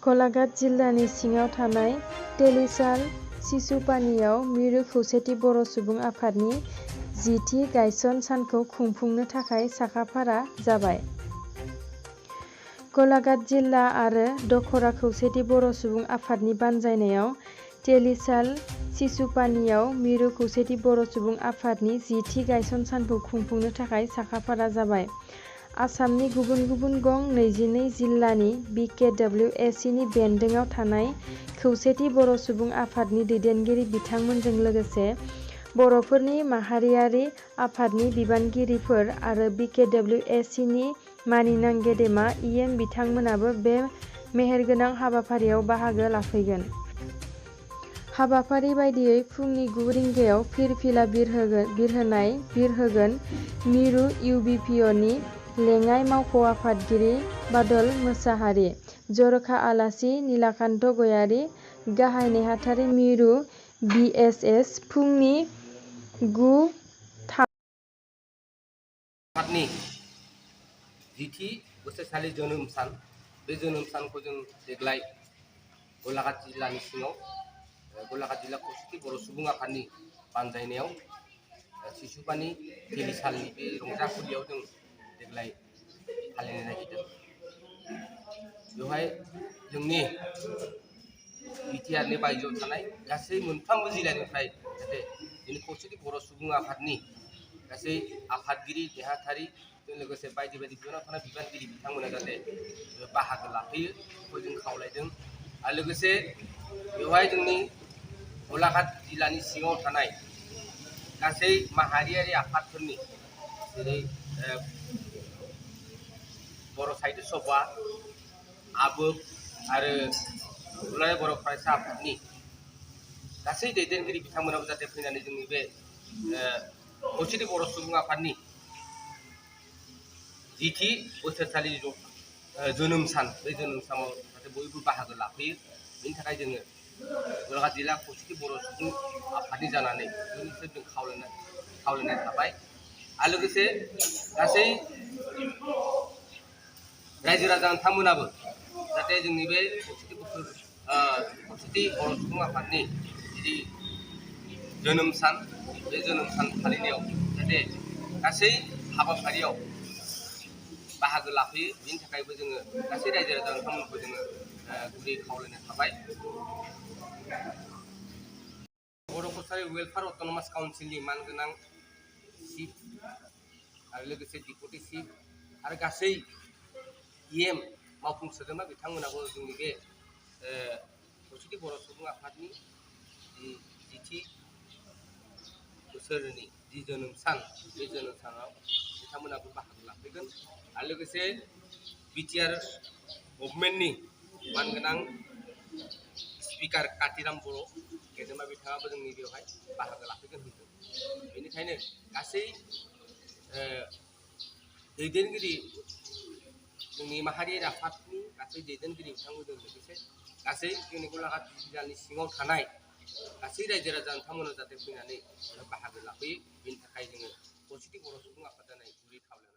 गलाघाट जिल्लानि सिङाव थानाय तेलिसाल सिसुपानीयाव मिरु खौसेथि बर' सुबुं आफादनि 10थि गायसन सानखौ खुंफुंनो थाखाय साखाफारा जाबाय। गलाघाट जिल्ला आरो दखरा खौसेथि बर' सुबुं आफादनि बानजायनायाव तेलिसाल सिसुपानीयाव मिरु खौसेथि बर' सुबुं आफादनि 10थि गायसन सानखौ खुंफुंनो थाखाय साखाफारा जाबाय। आसामनि गुबुन गुबुन गं 22 जिल्लानि BKWACनि बेन्दोङाव थानाय खौसेथि बर' सुबुं आफादनि दैदेनगिरि बिथांमोनजों लोगोसे बर'फोरनि माहारियारि आफादनि बिबानगिरिफोर आरो BKWACनि मानिनां गेदेमा EM बिथांमोनाबो बे मेहेरगोनां हाबाफारियाव बाहागो लाफैगोन। हाबाफारि बायदियै फुंनि 9 रिंगायाव फिरफिला बिरहोगोन मिरु UBPनि लेङाइ मावख' आफादगिरि बादल मोसाहारि, जर'खा आलासि नीलाकान्त गयारी, गाहाय नेहाथारि मिरु BSS फुंनि 9:30 आफादनि 10थि बोसोरसालि जोनोम सान बे जोनोम सानखौ जों देग्लाय गलाघाट जिल्लानि सिङाव गलाघाट जिल्ला खौसेथि बर' सुबुं आफादनि बानजायनायाव सिसुपानी तेलिसालनि बे रंजाखुलियाव जों देग्लाय फालिनो नागिरदों। बेवहाय जोंनि बिटिआरनि बायजोआव थानाय गासै मोनफ्रोमबो जिल्लानिफ्राय जाहाथे जोंनि खौसेथि बर' सुबुं आफादनि गासै आफादगिरि नेहाथारिजों लोगोसे बायदि बायदि बिबानाव थानाय बिबानगिरि बिथांमोना जाहाथे बाहागो लाफैयो बेखौ जों खावलायदों। आरो लोगोसे बेवहाय जोंनि गलाघाट जिल्लानि सिङाव थानाय गासै माहारियारि आफादफोरनि जेरै बर' साहित्य सभा, आबोफ आरो दुलाराय बर' फरायसा आफादनि गासै दैदेनगिरि बिथांमोनाबो जाहाथे फैनानै जोंनि बे खौसेथि बर' सुबुं आफादनि 10थि बोसोरसालि जोनोम सान बे जोनोम सानाव जाहाथे बयबो बाहागो लाफैयो। बेनि थाखाय जोङो गलाघाट जिल्ला खौसेथि बर' सुबुं आफादनि जानानै बयनिफ्राय जों खावलायनाय थाबाय। आरो लोगोसे गासै रायजो राजा नोंथांमोनाबो जाहाथे जोंनि बे खौसेथि बर' सुबुं आफादनि जि जोनोम सान बे जोनोम सान फालिनायाव जाहाथे गासै हाबाफारियाव बाहागो लाफैयो। बेनि थाखायबो जोङो गासै रायजो राजा नोंथांमोनखौ जोङो गुरै खावलायनाय थाबाय। बर' कसारि वेलफेयार अट'नमास काउन्सिलनि मानगोनां चिफ आरो लोगोसे डिपुटि चिफ आरो गासै EM मावफुं सोद्रोमा बिथांमोनाबो जोंनि बे खौसेथि बर' सुबुं आफादनि 10थि बोसोरनि जि जोनोम सान बे जोनोम सानाव बिथांमोनाबो बाहागो लाफैगोन। आरो लोगोसे बिटिआर गभर्नमेन्टनि मानगोनां स्पिकार कातिराम बर' गेदेमा बिथाङाबो जोंनि बेवहाय बाहागो लाफैगोन होनदों। बेनिखायनो गासै दैदेनगिरि जोंनि माहारियारि आफादनि गासै दैदेनगिरि बिथांमोनजों लोगोसे गासै जोंनि गलाघाट जिल्लानि सिङाव थानाय गासै रायजो राजा नोंथांमोना जाहाथे फैनानै बाहागो लाफैयो। बेनि थाखाय जोङो खौसेथि बर' सुबुं आफाद जानाय गुरै खावलायनाय